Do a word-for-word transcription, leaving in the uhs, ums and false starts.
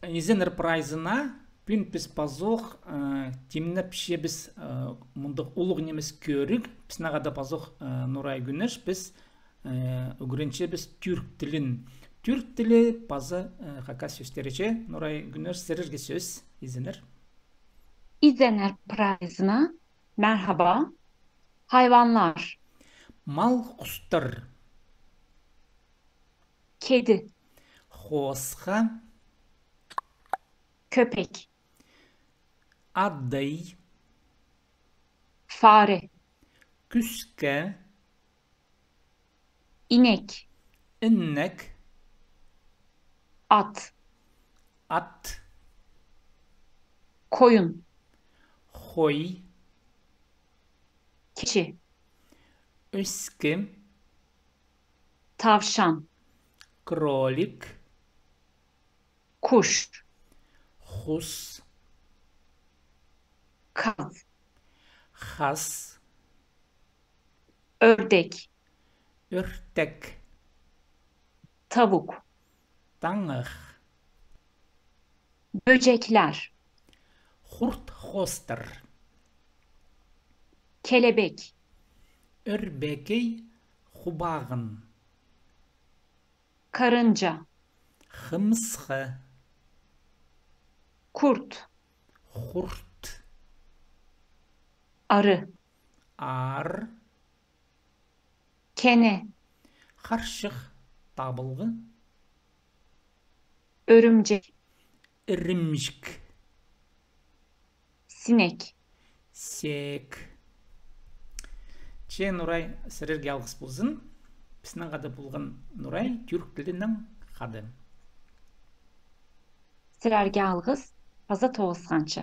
Изеннер прайзына, пӱӱн піс пазох, э, тимнепчебіс, э, мындағ улуғ нимес кӧріг, піснең хада пазох, э, Нурай Кӱнеш, піс, э, ӱгренчебіс тӱрк тілін. Тӱрк тілі паза, э, хакас сӧстері че, Нурай Кӱнеш, сірерге сӧс, изеннер. Изеннер прайзына, merhaba. Hayvanlar. Мал, хустар. Kedi. Хоосха. Köpek. Адай. Fare. Кӱске. İnek. Інек. At. Ат. Koyun. Хой. Keçi. Ӧскі. Tavşan. Кролик. Kuş. Хус. Kaz. Хас. Ördek. Ӧртек. Tavuk. Таңах. Böcekler. Хурт-хоостар. Kelebek. Ӧрбекей, хубағын. Karınca. Хымысха. Kurt. Хурт. Arı. Аар. Kene. Харчых, табылғы. Örümcek. Ірімҷік. Sinek. Сеек. Че, Нурай, сірерге алғыс ползын. Піснең хада полған Нурай, тӱрк тілінең хада. Сірерге алғыс, паза тоғысханча.